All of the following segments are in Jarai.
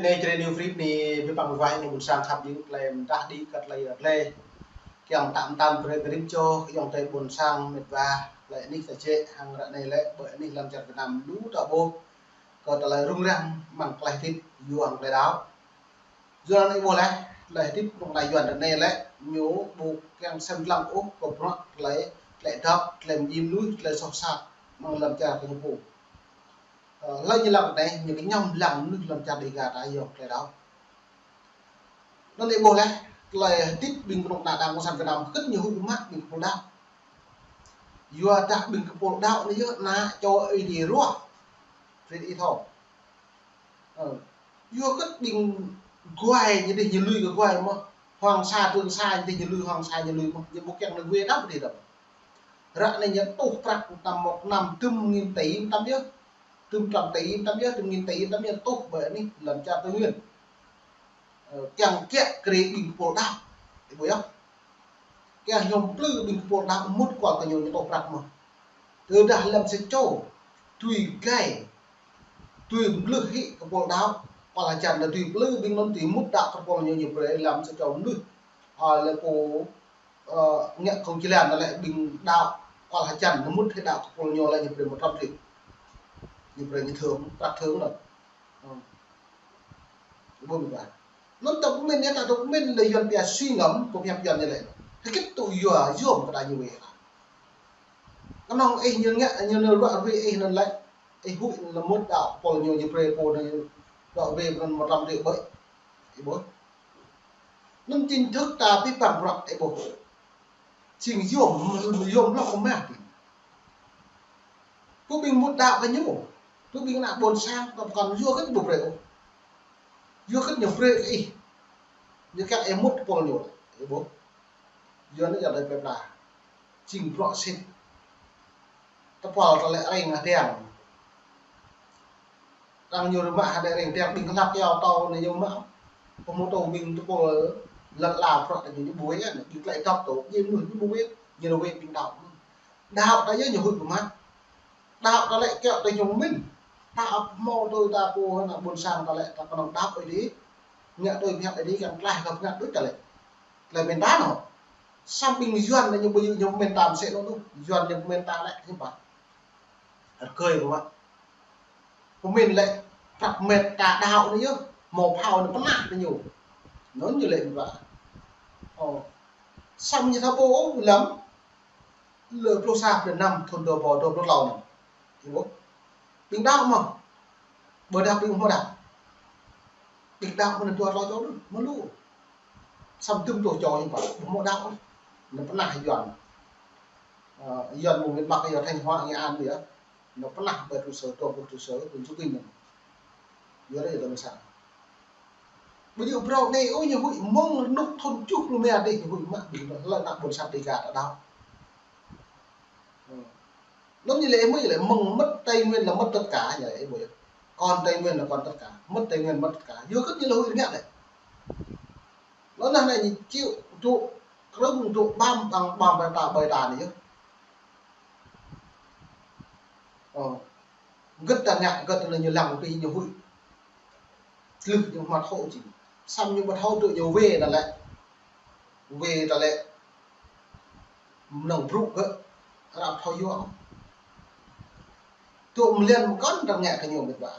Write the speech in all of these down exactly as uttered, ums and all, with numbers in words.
Anai, čơrơni Free anai, ƀing păng wai anai ƀôn sang khăp jing tơlơi mơdah đĭ kơ tơlơi ră lĕ. Kiăng tăm tăm brơi kơ rĭm čô, ayŏng adơi ƀôn sang mĕt wa, tơlơi anih ta jĕ hăng ră anai lĕ, ƀơi anih lŏn čar Việt Nam lu ta ƀuh kơ tơlơi rŭng răng amăng tơlơi hơdip, yua hăng tơlơi đaŏ. Yua anai ƀuh lĕ, tơlơi hơdip kơnuk kơna Yuan ră anai lĕ, ñu ƀu kiăng sem lăng ôh kơ bruă tơlơi, tơlơi dŏ, tơlơi mjing mơnuih, tơlơi soh sat, amăng lŏn čar kơ ñu pô. Ơ, hlơi ñu lăng ră anai, ñu kơñăm lăng mơnuih lŏn čar Dega ta yua tơlơi đaŏ. Anŭn anai ƀuh lĕ, tơlơi hơdip ƀing kơnuk kơna Đảng Cộng sản Việt Nam hơgĕt ñu huĭ mă ƀing kơpul đaŏ. Yua dah ƀing kơpul đaŏ anai yơh ană čô Ơi Adai ruah. Rit ih thâo. Ơ, yua hơgĕt ƀing guai ñu dih ñu lui kơ guai mơ̆n. Hoàng Sa Trường Sa ñu dih ñu lui, Hoàng Sa ñu lui mơ̆n. Ñu ƀu kiăng nao wai đaŏ pơ adih đaŏ. Ră anai ñu tuh prăk tơm một năm tơm nghìn tỷ tơm yơh. Tơm trăm tỷ tơm yơh, tơm nghìn tỷ tơm yơh tuh ƀơi anih lŏn čar Tây Nguyên. Ơ, kiăng kiă kriê ƀing kơpul đaŏ. Ih ƀuh yơh. Kiăng hiam plư ƀing kơpul đaŏ mŭt kual kơ ñu ñu tuh prăk mơ̆n. Tơdah lăm sa čô tui gai, tui mlih hĭ kơpul đaŏ, kual hơjăn anŭn tui plư ƀing anŭn tui mŭt đaŏ kơpul ñu ñu brơi lăm sa čô mlih. Ơ, lĕ pô ơ, ngă kông či lan lĕ ƀing đaŏ kual hơjăn ñu mŭt hĭ đaŏ kơpul ñu lĕ ñu brơi một trăm triệu. Ñu brơi ñu thưởng, prăk thưởng anŭn. Ơ. Ƀuh mơ̆n ƀă. Anŭn tơpơmĭn ñu ta tơpơmĭn lĕ Yuan pia suy ngẫm, pơhiăp Yuan ñu lĕ. Hơgĕt tŭ yua yom kơ đa ñu wai. Kơnơ̆ng ih ñu ngă, ñu nao ruă wai ih anŭn lĕ. Ih huĭ lĕ mŭt đaŏ kơpul ñu ñu brơi pô ñu ruă wai anŭn một trăm triệu ƀơi. Ih ƀuh. Anŭn chính thức ta ƀu păng bruă ih ƀuh. Jing yom, yom lŏk kơ mah. Pô ƀing mŭt đaŏ kơ ñu. Pô ƀing ană ƀôn sang, kơ pơkŏn yua hơgĕt ƀu brơi ôh. Yua hơgĕt ñu brơi kơ ih. Ñu kiăng ih mŭt kơpul ñu. Ih ƀuh. Yua anŭn yơh đơi pơpla. Jing bruă sĭt. Tơpul tơlơi reng hơdang. Đang ñu rơmah hơdai reng hơdang ƀing hlak yua tâo anai ñu mă. Pơmŭt tâo ƀing tơpul lăn ala bruă ta ñu ñu ƀuh yơh, ƀing tơlơi dŏ tâo, ƀing mơnuih ñu ƀuh yơh, ñu rơwĕ ƀing đaŏ. Đaŏ ta yơh ñu huĭ pơmă. Đaŏ ta lĕ kiăng ta ñu mĭn. Ta ăp hmâo tui ta pô ană ƀôn sang ta lĕ ta kơnơ̆ng đaŏ Ơi Adai. Ngă tui pơhiăp Ơi Adai kiăng tlaih kơ pơngăt đôč ta lĕ. Tơlơi mĭn ta anŭn. Samơ̆ ƀing Yuan anai ñu ƀu djơ̆ ñu mĭn ta mơsĕ anŭn ôh. Yuan ñu mĭn ta lĕ hiư̆m pă. Rơgơi pơmă. Pơmĭn lĕ prăk mĕt ta đaŏ anai yơh, hmâo phao anai pơnah kơ ñu. Anŭn ñu lĕ ƀă. Ơ. Samơ̆ ñu thâo ƀuh lăm lơ pluh sa blan năm thŭn dua rơbâo dua pluh klâo anai. Ih ƀuh. Ƀing đaŏ mơ̆n. Ƀôdah ƀing hmâo đaŏ. Ƀing đaŏ mơ̆n dua klâo čô đôč, mơ̆ lu. Samơ̆ tơm tuh čô hiư̆m pă, ƀu hmâo đaŏ. Anŭn pơnah Yuan. Ơ, Yuan mơ̆ng miền Bắc, Yuan Thanh Hóa, Nghệ An yơh. Ñu pơnah ƀơi trụ sở, tổng cục trụ sở, ƀơi Chu Kinh anŭn. Yua anŭn yơh tơm sa. Ƀu djơ̆ phrâo anai, ơ, ñu huĭ mơ̆ng rơnŭk thŭn tơjuh pluh rơma dih, ñu huĭ mă ƀing hlơi ană ƀôn sang Dega ta đaŏ. Ơ. Anŭn ñu lĕ mơ̆, ñu lĕ mơ̆ng mất Tây Nguyên là mất tất cả, ñu lĕ ih ƀuh yơh. Còn Tây Nguyên là còn tất cả, mất Tây Nguyên mất tất cả. Yua hơgĕt ñu lĕ huĭ ngă lĕ. Anŭn anai ñu čih tŭ, krơ̆ng tŭ ƀăm, ƀăm, ƀăm ƀơi ta, ƀơi ta anai yơh. Ơ. Hơgĕt ta ngă, hơgĕt ta anai ñu lăng pĭ ñu huĭ. Tlưh ñu mă thâo či. Samơ̆ ñu mă thâo tŭ ñu wai ta lĕ. Wai ta lĕ. Mơnơ̆ng brŭ kơ. Ră thâo yua. Tŭ mơlian mơkŏn ta ngă kơ ñu mĕt wa.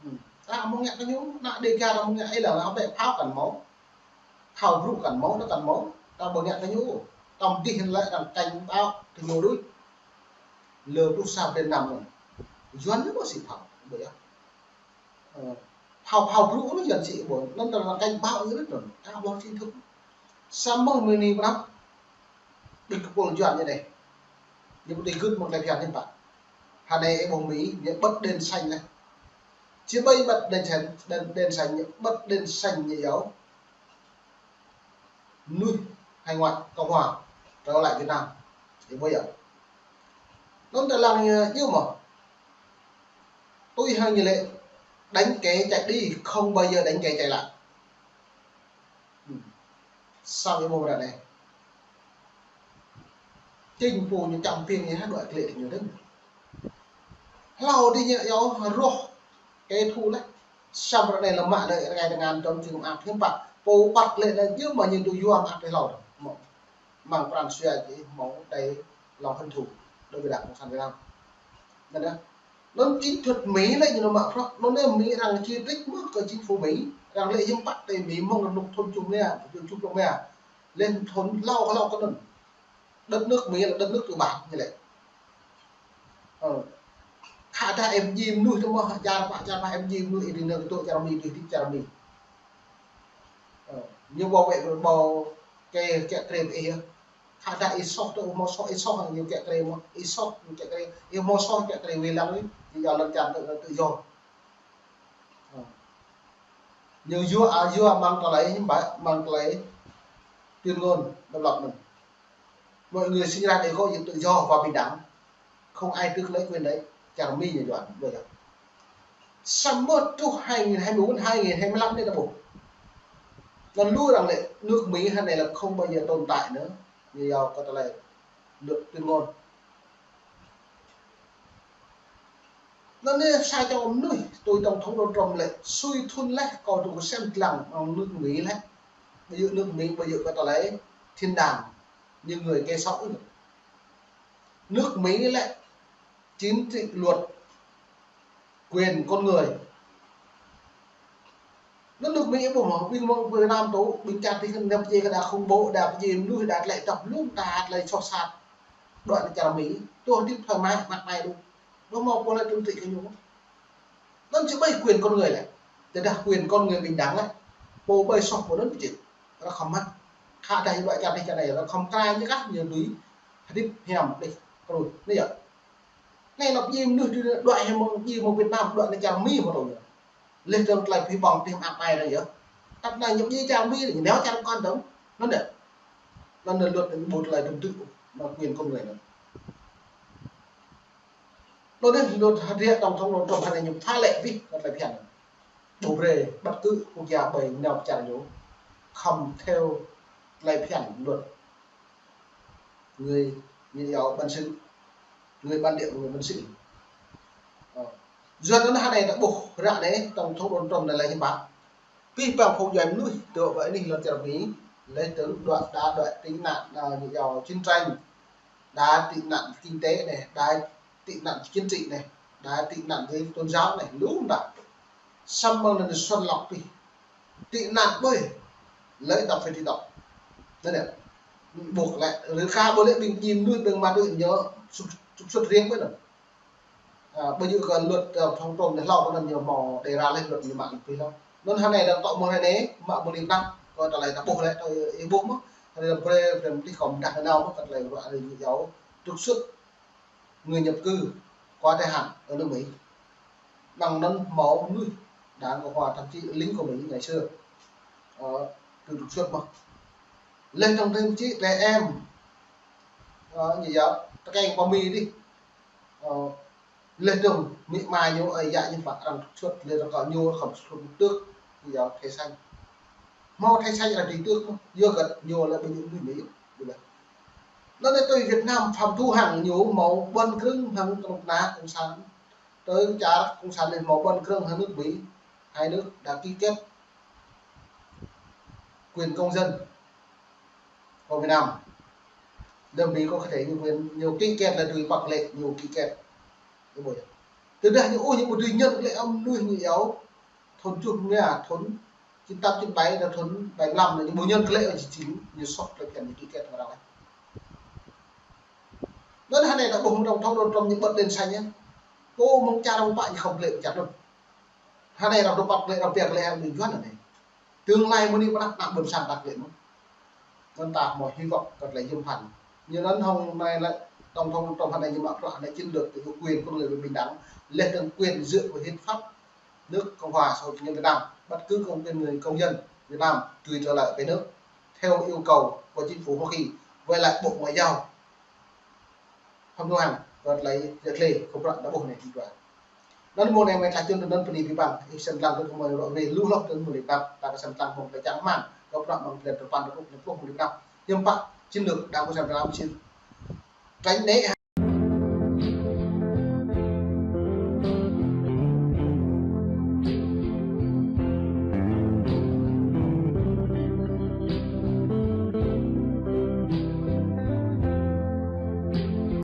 Hmm. Ta mơ̆ ngă kơ ñu, ană Dega ta mơ̆ ngă ih lăng, ană bĕ phao kăn hmâo. Phao brŭ kăn hmâo, ta kăn hmâo, ta ƀu ngă kơ ñu. Tơm dih lĕ đang cảnh báo kơ ñu đôč. Lơ pluh sa blan năm anŭn. Yuan ñu ƀu sĭ phao, ƀu yơh. Ơ, phao, phao brŭ anŭn Yuan sĭ ƀu, anŭn đang cảnh báo ñu đôč anŭn. Ta ƀu chính thức. Samơ̆ mơ̆ng anai pơ anăp. Ƀing kơpul Yuan ñu anai. Ñu ƀu djơ̆ gưt mơ̆ng tơlơi phiăn hiư̆m pă. Hơnai ih ƀuh Mi, ñu bật đèn xanh anai. Či ƀai bật đèn xanh, đèn, đèn xanh, bật đèn xanh ñu yua. Mơnuih hải ngoại, Cộng hòa, trở lại Việt Nam. Ih ƀuh yơh. Anŭn ta lăng ñu, ñu mơ̆. Tui hăng ñu lĕ, đánh kẻ chạy đi, không bao giờ đánh kẻ chạy lại. Hmm. Samơ̆ ih ƀuh ră anai. Chính phủ ñu čăm piêng ñu hă đuaĭ klĕ ñu dơ̆ng. Hlâo dih ñu yua rŏh kẻ thù lĕ. Samơ̆ ră anai lơ̆m mă lĕ rơngai tơngan tơm jing mơak hiư̆m pă. Pô păt lĕ anai yơh mă ñu tŭ yua mơak tơlơi hlâo. Mơ̆, mơ̆ng Prang Sua či mơ̆ đei lòng hơnŭ thŭ đối với Đảng Cộng sản Việt Nam. Anŭn yơh. Anŭn chính thức Mỹ lĕ ñu mă prŏ. Anŭn yơh Mỹ arăng chỉ trích mơ̆ kơ chính phủ Mỹ. Arăng lĕ hiư̆m pă tơlơi Mỹ mơ̆ng rơnŭk thŭn čum nia, thŭn čum plŏk nia. Lĕ thŭn hlâo hlâo kơ anŭn. Đất nước Mỹ là đất nước tư bản ñu lĕ. Ơ. Khă dah em jing mơnuih tơ mơ̆, čar pă, čar pă em jing mơnuih, ih đing nao tŭ čar Mi, ih đing čar Mi. Ơ. Ñu ƀu wĕ ƀu kĕ, kĕ krem ih yơh. Khă dah ih soh tơ, ƀu hmâo soh, ih soh ñu kĕ krem mơ̆, ih soh ñu kĕ krem, ih hmâo soh kĕ krem wai lăng ih, ih yua lŏn čar tơ, tơ yơh. Ơ. Ñu yua, a, yua mơ̆ng tơlơi, hiư̆m pă, mơ̆ng tơlơi tuyên ngôn độc lập anŭn. Mọi người sinh ra đều có quyền tự do và bình đẳng. Không ai tước lấy quyền đấy. Čar Mi ñu yua, yua yơh. Samơ̆ truh hai nghìn hai mươi bốn, hai nghìn hai mươi lăm anai ta ƀuh. Anŭn lu arăng lĕ nước Mỹ hă anai là không bao giờ tồn tại nữa. Ñu yua kơ tơlơi luật tuyên ngôn. Anŭn yơh sa čô mơnuih, tui tổng thống Donald Trump lĕ, sui thŭn leh, kâo tŭ kơsem lăng, mơ̆ng nước Mỹ lĕ. Ƀu djơ̆ nước Mỹ, ƀu djơ̆ kơ tơlơi thiên đàng, như người kẻ xấu. Nước Mỹ lĕ, chính trị luật, quyền con người. Anŭn nước Mỹ ƀu hmâo, ƀing mơ̆ng Việt Nam tŭ, ƀing čar tih kơ nao pơdjai kơ đa khủng bố, đa pơdjai mơnuih, đa tơlơi tŏp lŭng, đa tơlơi soh sat. Đuaĭ nao čar Mi, tŭ hơdip thoải mái, mă mai đôč. Ƀu hmâo pô lĕ trừng trị kơ ñu. Anŭn či ƀơi quyền con người lĕ. Tơdah quyền con người bình đẳng lĕ. Pô ƀơi soh pô anŭn či. Ră khŏm mă. Khă dah ih đuaĭ čar tih čar anai, ră khŏm krăn ñu kah, ñu dưi hơdip hiam đih. Kơ anai yơh. Anai lăp jing mơnuih dưi đuaĭ hiam mơ̆ng jing mơ̆ng Việt Nam, đuaĭ nao čar Mi mơ̆ tŭ ñu. Leh dơ̆ng tơlơi pơhiăp ƀơ̆ng tih mă mai anai yơh. Tăp anai ñu jing čar Mi, ñu nao čar kŏn dơ̆ng. Anŭn yơh. Anŭn yơh luật anai ƀu tơlơi tŭm tư̆, mă quyền con người anŭn. Anŭn yơh luật hơdră tổng thống Donald Trump hă anai ñu phá lệ abih kơ tơlơi phiăn. Ƀu brơi bất cứ quốc gia ƀơi nao pơ čar ñu khŏm theo tơlơi phiăn luật. Người, người Âu bản xứ, người bản địa của người bản xứ. Ơ. Yua anŭn hă anai ta ƀuh ră anai tổng thống Donald Trump anai lĕ hiư̆m pă. Pih păng phung djuai mơnuih tŭ ƀơi anih lŏn čar Mi, lĕ tŭ đuaĭ, đa đuaĭ tị nạn, a, ñu yua chiến tranh, đa tị nạn kinh tế anai, đa tị nạn chính trị anai, đa tị nạn với tôn giáo anai, lu đa. Samơ̆ anŭn xuân lọc pih. Tị nạn ƀơi. Lĕ đa phải tị nạn. Anŭn yơh. Ƀuh lĕ, rơka ƀu lĕ ƀing jing mơnuih ƀing mă tui ñu trục, trục xuất riêng ƀơi anŭn. A, ƀu djơ̆ kơ luật, a, tổng thống anai hlâo kơ anŭn ñu hmâo đề ra lĕ luật ñu mă pih hlâo. Anŭn hă anai đa tŏ mơ̆ng hă anai, mă ƀu lip năp, kơ tơlơi ta ƀuh lĕ, tơlơi ih ƀuh mơ̆, hă anai đa brơi, brơi mơ̆ tih kơ mơdah anai mơ̆, kơ tơlơi ruă anai ñu yua trục xuất người nhập cư qua thời hạn ở nước Mỹ. Bằng anŭn hmâo mơnuih Đảng Cộng hòa, thậm chí lính của Mỹ ngày xưa, ờ, được trục xuất mơ̆. Leh dơ̆ng thậm chí trẻ em, ờ, ñu yua, tơkeng pơ Mi dih. Ơ, leh dơ̆ng, amĭ ama ñu, ơi yă ñu pă arăng trục xuất, leh dơ̆ng kơ ñu khŏm trục xuất tư̆, ñu yua thẻ xanh. Hmâo thẻ xanh arăng dưi tư̆ mơ̆, yua kơ ñu lĕ ƀing ñu Mi, ƀu lĕ. Anŭn yơh tui Việt Nam Phạm Thu Hằng ñu hmâo ƀuăn krơ̆ng hăng kơnuk kơna cộng sản. Tui čar cộng sản anai hmâo ƀuăn krơ̆ng hăng nước Mỹ, hai nước đã ký kết quyền công dân của Việt Nam. Nước Mỹ có thể ñu quyền, ñu ký kết là tui păk lĕ, ñu ký kết. Ñu ƀu. Tơdah ñu ôh, ñu ƀu dưi nhận lĕ ƀing mơnuih ñu yua thŭn tơjuh mia, thŭn chín tám chín bảy, đa thŭn bảy mươi lăm anai ñu ƀu nhận lĕ ƀing jing, ñu soh tơlơi phiăn ñu ký kết hăng arăng. Anŭn hă anai ta ƀuh tổng thống Donald Trump ñu bật đèn xanh yơh. Pô mơ̆ng čar mơ̆ng pă ñu khŏm lĕ pơ čar anŭn. Hă anai arăng tŭ păk lĕ, arăng piăk lĕ, hă anai ñu yua anŭn anai. Tương lai mơ̆ng anai pơ anăp ană ƀôn sang ta lĕ mơ̆n. Anŭn ta hmâo hy vọng kơ tơlơi yom phan. Ñu anŭn hŏng anai lĕ tổng thống Trump hă anai ñu mă bruă hă anai chiến lược tự do quyền con người và bình đẳng. Leh dơ̆ng quyền dựa vào hiến pháp nước Cộng hòa xã hội chủ nghĩa Việt Nam. Bất cứ công quyền người công dân Việt Nam tùy trở lại về nước theo yêu cầu của chính phủ Hoa Kỳ. Với lại Bộ Ngoại giao. Hăm lu hăng, kơ tơlơi yơh klê, kơ bruă ta ƀuh anai tui dua. Anŭn mơ̆ng anai mơ̆ng tơlơi čun anŭn pơni pih păng, ih sem lăng tui kơ mơ̆ng ră ruai lu hloh tui mơ̆ng lip năp, ta kơ sem lăng mơ̆ng tơlơi čang hmang, kơ bruă mơ̆ng blan tơpăn tơpluh, tơpluh mơ̆ng lip năp. Hiư̆m pă, chiến lược Đảng Cộng sản Việt Nam chiến. Tránh né